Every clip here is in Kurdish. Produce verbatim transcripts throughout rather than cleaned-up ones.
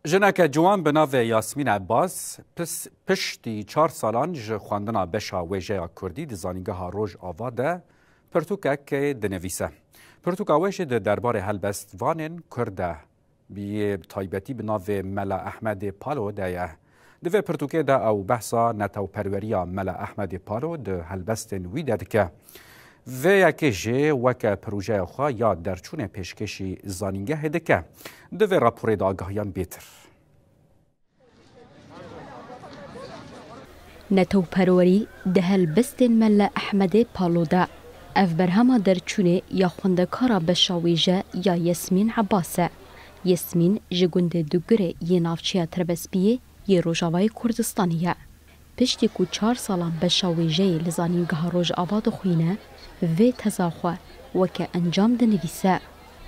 Jineke ciwan bi navê Yasmîn Ebbas pis-, piştî çar salan ji xwendina beşa wêjeya kurdî di Zanîngeha Rojava de pirtûkek dinivîse. Pirtûka wê jî di derbarê helbestvanên kurd de, bi taybetî bi navê Mela Ehmedê Palo de ye. Di vê pirtûkê de ew behsa netewperweriya Mela Ehmedê Palo di helbestên wî de dike. Vê yekê jî weke projeya xwe ya derçûnê pêşkêşî zanîngehê dike. Di vê raporê de agahiyan bêtir. Netewperwerî di helbestên Mele Ehmedê Palo de. Ev berhema derçûnê ya xwendekara beşa wêje ya Yasmîn Ebbas e. Yasmîn ji gundê Dugirê yê navçeya Tirbespiyê yê Rojavayê Kurdistanê ye. Piştî ku çar salan beşa wêjeyê li Zanîngeha Rojava dixwîne, vê teza xwe weke encam dinivîse.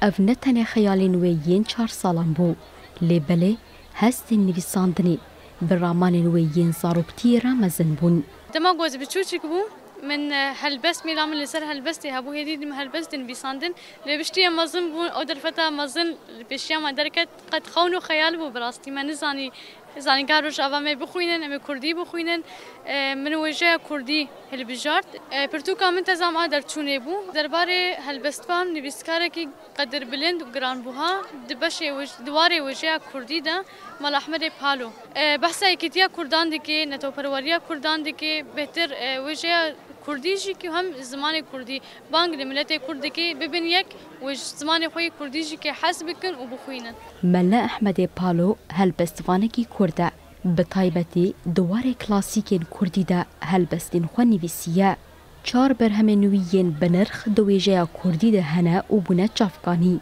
Ev ne tenê xeyalên wê yên çar salan bû, lê belê hestên nivîsandinê bi ramanên wê yên zaroktiyê re mezin bûn. Dema ku ez biçûçik bûm, min, e, helbest, mîla min li ser helbestê hebû, hêdî din helbest dinivîsandin. Lê piştî em mezin bûn, ew derfeta mezin li pêşiya me derket, qet xewn û xeyal bû, bi rastî me nizanî Zanîngeha Rojava me bixwînin, em ê kurdî bixwînin. E, min wêjeya kurdî hilbijart. E, pirtûka min teza min a derçûnê bû. Derbarê helbestvan, nivîskarekî qedirbilind û giranbuha di beşê wej-, di warê wêjeya kurdî de Mala Ehmedê Palo. E, behsa yekîtiya kurdan dike, netewperweriya kurdan dike, bêhtir, e, wêjeya kurdî jî ku hem zimanê kurdî bang li miletê kurd dike, bibin yek û ji zimanê xwe yê kurdî jî ke hez bikin û bixwînin. Mele Ehmedê Palo helbestvanekî kurd e. Bi taybetî di warê klasîkên kurdî de helbestên xwe nivîsiye. Çar berhemên wî yên binirx di wêjeya kurdî de hene û bûne çavkanî.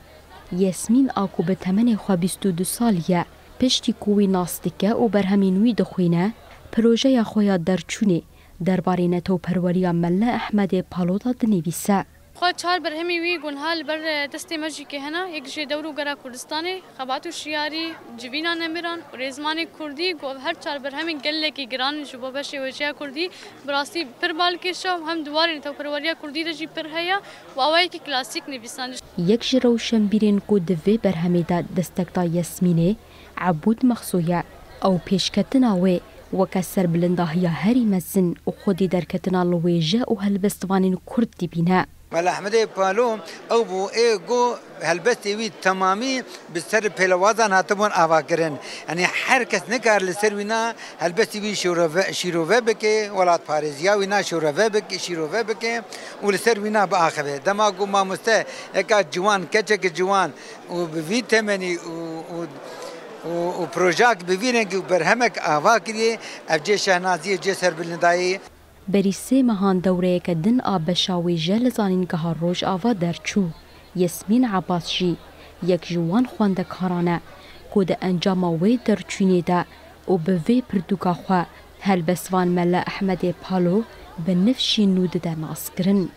Yasmîn a ku bi temenê xwe bîst û du salî ye, piştî ku wî nas dike û berhemên wî dixwîne, projeya xwe ya derçûnê derbarê netewperweriya Mele Ehmedê Palo de dinivîse. Xwe çar berhemî wî gunha li ber, e, destê me jî ke hene, yek jê dewr û gera Kurdistanê, xebat û şiyarî, civîna nemiran û rêzmanê kurdî, ku ev her çar berhemên gelekî giran in ji bo beşê wêjeya kurdî, bi rastî pir balkêş e û hem di warê netewperweriya kurdî de jî pir heye û awayekî klasîk nivîsandin. Yek ji rewşenbîrên ku di vê berhemê de destek da Yasmînê, Ebûd Mexsû ye. Ew pêşketina wê weke serbilindahiya herî mezin û xwedî derketina li wêje û helbestvanên kurd dibîne. Mela Ehmedê Palo, ew bû ê ku helbestê wî temamî bi ser pêlewazan hatibûn avakirin. Yanî her kes nikare li ser wîna helbestê wî şîrove, şîrove bike, welatparêziya wîna şîrove bike, şîrove bike û li ser wîna biaxive. Dema ku mamoste yeka ciwan, keçeke ciwan û bi vî temenî û, û, û, û projak bi vî rengî û berhemek ava kiriye, ev cê şehnaziyê, cê serbilindayê. Berî sê mehan dewreyeke din a beşa wêje li Zanîngeha Rojava derçû. Yasmîn Ebbas jî yek ji wan xwendekaran e ku di encama wê derçûnê de û bi vê pirtûka xwe helbestvan Mele Ehmedê Palo bi nifşên nû dide naskirin.